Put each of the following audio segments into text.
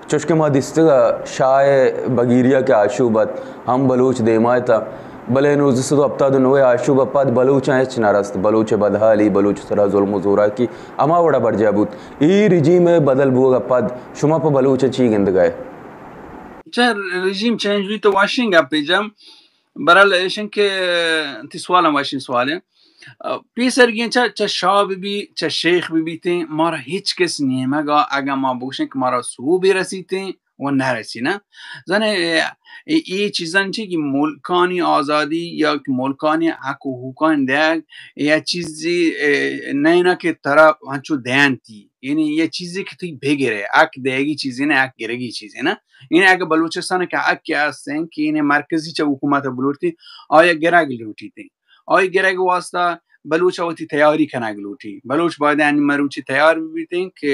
چوش کہ ما دیستگ ءَ شاہ ءِ بگیری ءَ کہ آشوب ات، ہم بلوچ دیما اتاں، بلے نوزدہ سد و ہپتاد و نو ءِ آشوب ءَ پد بلوچاں ہچ نہ رست۔ بلوچ ءِ بدحالی، بلوچ ءِ سرا ظلم و زوراکی ہما وڑا برجاہ بوت۔ اے رژیم ءِ بدل بوگ ءَ پد شما پہ بلوچ ءَ چی گندگ ءَ ئے؟ چہ رژیم چینج بیت تو واشنگ اپ جم برحال ایشن کہ تی سوال ہم وشیں سوالے۔ پیسرگیں چہ، چہ شاہ بہ بی، چہ شیخ بہ بیتیں، مارا ہچ کس نیمگا اگاں ما بگوشیں کہ مارا سوبے رسیتیں و نہ رسی نا۔ زانے، اے، اے چیزاں چی کہ ملکانی آزادی یا کہ ملکانی حق و حقوقانی دیگ یا چیزی، اے، نینا کہ ترا ہنچو دینتی، یعنی یہ چیزی کہ تی بگرے، حق دیگی چیزی نہ، حق گرگی چیزی نہ۔ یعنی اگہ بلوچستان کہ حق کہ ہستیں کہ یعنی مرکزی چہ حکومت بلوٹی، آیا گرگ لوٹیتیں۔ آئی گرگ واسطہ بلوچ وتی تیاری کنگ لوٹی۔ بلوچ باید انی مروچی تیار بیتیں کہ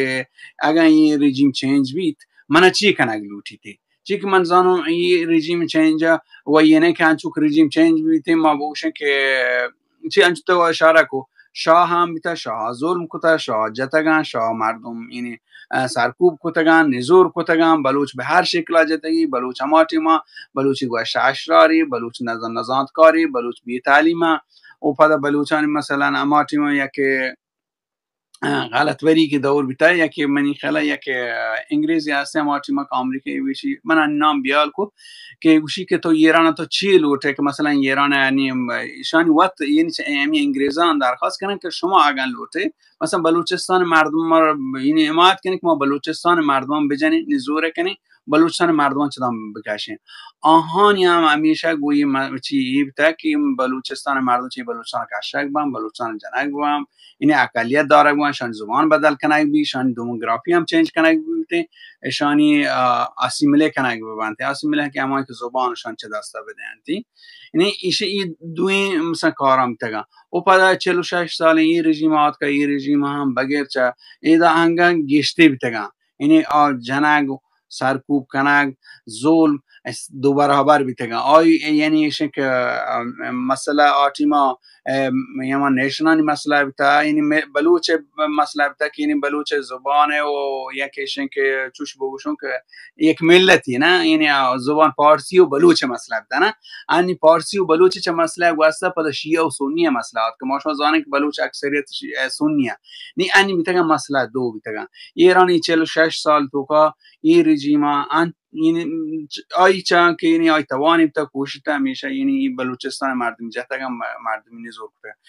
اگاں یہ رژیم چینج بیت، منا چی کنگ لوٹیتیں؟ چی کہ من زانوں یہ رژیم چینج و یہ نہ کہ انچو کہ رژیم چینج بیتیں، ما بوشیں کہ چی انچو تو اشارہ کو، شاہ ہم بیتا، شاہ ظلم کتا، شاہ جتگاں، شاہ مردم یعنی، ا، سرکوب کتگاں، نزور کتگاں، بلوچ بہ ہر شکلا جتگی، بلوچ ہما ٹیما، بلوچی گوشت اشراری، بلوچ نز-، نزانتکاری، بلوچ بے تعلیما، و پدا بلوچانی مثلاً ہما ٹیما یک، ا، غلط وری کہ دور بیتا، یک منی خیالا یک انگریزی ہستے ہما ٹیما کہ امریکہ ویشی، من نام بیال کو، کہ گوشی کہ تو ایران تو چی لوٹے کہ مثلاً ایران یعنی، ام، ایشانی وقت یعنی چہ ہمیں انگریزان درخواست کنن کہ شما اگاں لوٹے، مثلاً بلوچستان مردم مر-، یعنی حمایت کنن کہ ما بلوچستان مردمان بجنیں، نزور کنیں، بلوچستان مردمان چدان بکشیں۔ آہانی ہم ہمیشہ گوئی م-، چی ای بتا کہ بلوچستان مردم چی بلوچستان کشگ بان، بلوچستان جنگ بان، یعنی اقلیت دارگ بان، شان زبان بدل کنگ بی، شان دیموگرافی ہم چینج کنگ بیتے، شانی، آ، اسیملے کنگ ببنتے۔ اسیملے کہ ہمائی کہ زبان شان چہ دستا بدینتی۔ یعنی ایشی ای دوئیں مثلاً کاراں بیتگاں۔ و پدا چل و شش سال ای رژیم آتکا، ای رژیم ہم بغیر چہ ایدا انگا گیشتے بیتگاں۔ یعنی آ جنگ، سرکوب کنگ، ظلم اس دو برابر بیتگاں۔ آئی یعنی ایشن کہ، ام، مسئلہ آ ٹیما، ام، یما نیشنانی مسئلہ بیتا، یعنی مے-، بلوچ مسئلہ بیتا کہ یعنی بلوچ زبان ہے و یا کہ ایشن کہ چوش بگوشوں کہ یک ملتی نا، یعنی آ زبان پارسی و بلوچ مسئلہ بیتا نا۔ انی پارسی و بلوچ چہ مسئلہ گوستا پدا شیعہ و سنی مسئلہ آت کہ ما شما زانیں کہ بلوچ اکثریت شی-، اے، سنی ہے۔ نی انی بیتگاں مسئلہ دو بیتگاں۔ ایرانی چل و شش سال توکا ای رژیم ءَ انت، یعنی، آئی چاں کہ یعنی آئی توانی بوتا کوشتا ہمیشہ یعنی ای بلوچستان مردم جتگاں، م-، مردم نزور کتگ۔